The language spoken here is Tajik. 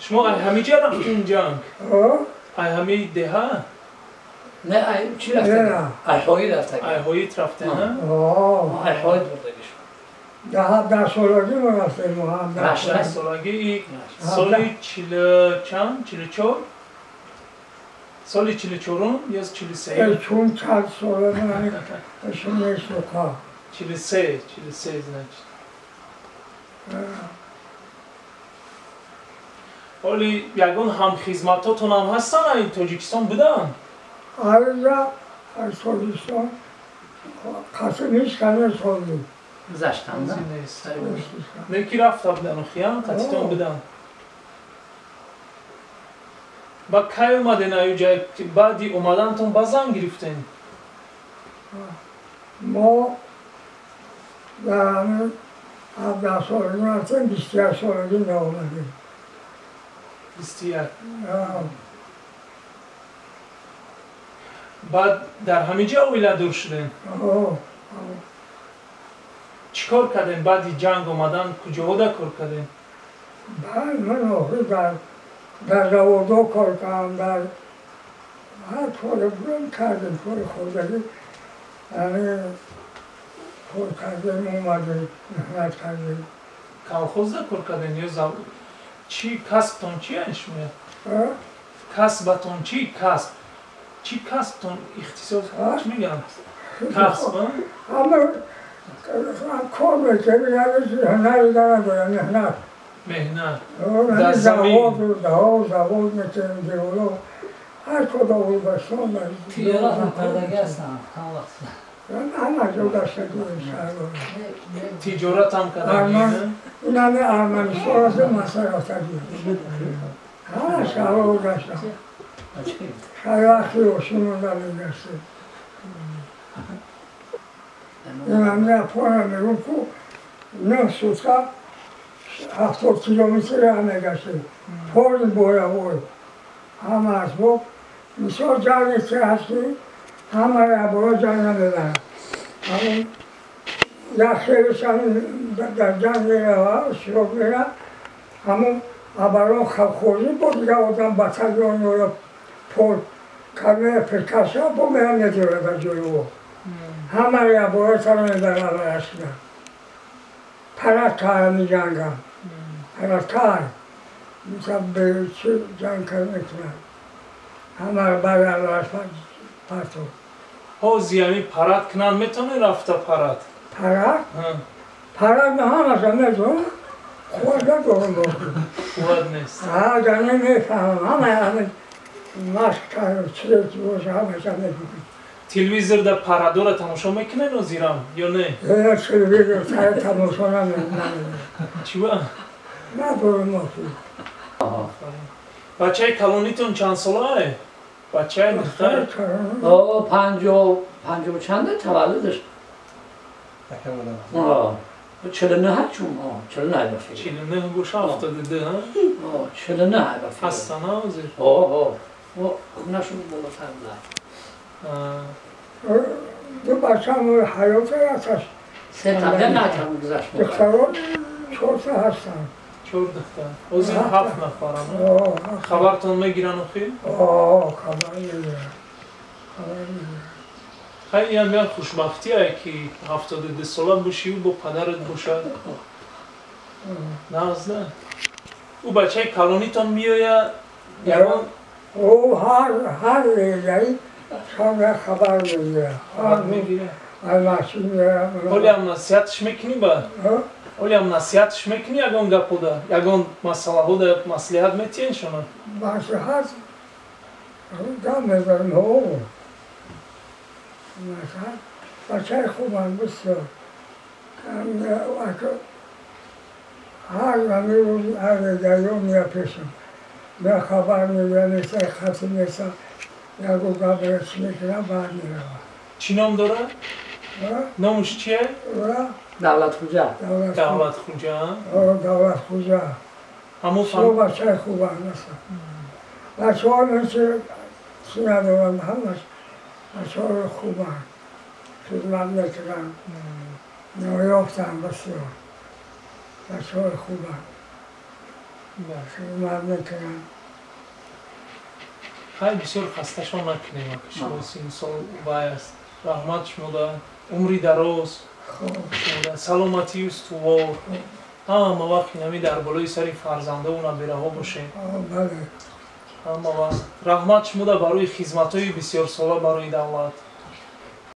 Шумо ай ҳамиҷа рафтин ҷанг? Ай ҳами деҳа? Не, ай чӣ рафтагӣ? Ай ҳоид рафтагӣ. Ай ҳоид рафтен, ҳа? Ай ҳоид бурдагиш. 17 солагӣ мо рафтем мо. 17 солагӣ соли чилу чанд? 44? Соли 44-ум ё 43? Чун чанд сола ман шумо. 43, 43 значит. Ҳоли ягон ҳамхизматотон ҳам ҳастанд ай Тоҷикистон буданд? Ариза аз Тоҷикистон қасм ҳеҷ кане солди. Гузаштанд? Не ки рафта буданд, хиям қатитон буданд. Ба кай омаден аю ҷай? Баъди омадантон ба зан гирифтен? Мо дар ҳамин 17 солагӣ рафтем, 21 солагӣ наомадем. 21. Баъд дар ҳамин ҷо оиладор шудем? Чӣ кор кардем баъди ҷанг омадан? Куҷоҳода кор кардем? Баъд ман охир дар заводҳо кор кардам, дар ҳар коре будам кардем, кори хурдагӣ, яъне кор кардем, омадем, меҳнат кардем. Колхозда кор кардем ё чӣ касбтон чи ай шумо? Касбатон чӣ касб? Чӣ касбтон ихтисос чӣ мегӯянд? Касб? Ҳама кор мекардем, яъне ҳунари надорам, меҳнат. Меҳнат. Дар замин. Завод мекардем, деворо ҳар кор Ӯзбекистон. Тиҷорат ҳам кардагӣ ҳастам ҳам вақт. Ҳама ҷо гаштагием шаҳрҳо. Тиҷорат ҳам кардагӣ? Ин ҳами Арманистон аст, маса рафтагием. Ҳама шаҳрҳо гаштам. Шаҳри вақти Ошинонда мегаштем. Ин ҳами Япония мегӯм ку 9 сутка 70 километр роҳ мегаштем. Полный боявой. Ҳама асбоб. Мисол ҷанге ки ҳаст ки ҳамаро аборо ҷанг намебарад. Ҳамон як хелеш дар ҷанг мерава, иштирок меравад, ҳамон абарон хавхозӣ бо дигар одам батальон ё пол камера приказ бо мера медорад дар ҷои ӯ. Ҳамаро аборо тара мебарад абарашина. Парад кара меҷангам. Парад кар. Мисал чӣ ҷанг кар мекунад. Ҳамаро барараш партов. Ҳози ҳамин парад кунанд метавонед рафта парад? Парад? Парад на ҳамаша медонам. Қувват надорам бо. Қувват нест. Агар намефаҳмам, ҳама ҳамин машқ кардам, чизе ки боша ҳамаша медонам. Телевизорда парадора тамошо мекунед ҳозирам ё не? Не, телевизор тамошо намекунам. Чӣ ба? Надорам охир. Бачаи калонитон чанд солае? Бачаи духтар? Панҷоҳу чанде таваллудаш? 49 чун 49 ба фикр. 49 боша 72, ҳа? 49 ба фикр. Ҳастан ҳозир? Хунашон болотар буда. Ду бачаам ҳаёта рафташ. Се та натам гузашт. Духтарон 4 та ҳастанд. 4 духтар. Ҳозир 7 нафаранд. Хабартон мегиранд охир? Хабар мегиранд. Хабар мегиранд. Хай ин ҳам як хушбахтие ки 72 сола бошиву бо падарат бошад. Нағз не? Ӯ бачаи калонитон меояд ягон? Ӯ ҳар рӯзаи шом як хабар мегирад. Хабар мегирад. Аз масҷид меравад. Ҳоле ҳам насиҳатш мекунӣ ба? Ҳоле ҳам насиҳатш мекунӣ ягон гапода? Ягон масъалаҳода маслиҳат метиҳен шумо? Маслиҳат гап мезанем. Маслиҳат бачаи хубам бисёр. Ҳар ҳамин рӯз ҳар рӯзаё меяд пешам. Меяд хабар мегирад, меса хати меса ягон гап чӣ мекунад, баъд меравад. Чӣ ном дорад? Номаш чие? Давлатхуҷа. Давлатхуҷа? Давлатхуҷа. Ҳамон Бисёр бачаи хубанд ҳастанд. Бачаҳо чӣ надоранд, ҳамаш бачаҳои хубанд. Хизмат мекунанд. Ноёфтанд бисёр. Бачаҳои хубанд. Хизмат мекунам. Хай, бисёр хасташон накунем, шумо 30 сол вай аст. Раҳмат шумода, умри дароз, саломатию устувор, ҳама вақт инами дар болои сари фарзандаву набираҳо бошед. Ҳама вақт раҳмат шумода барои хизматҳои бисёрсола барои давлат.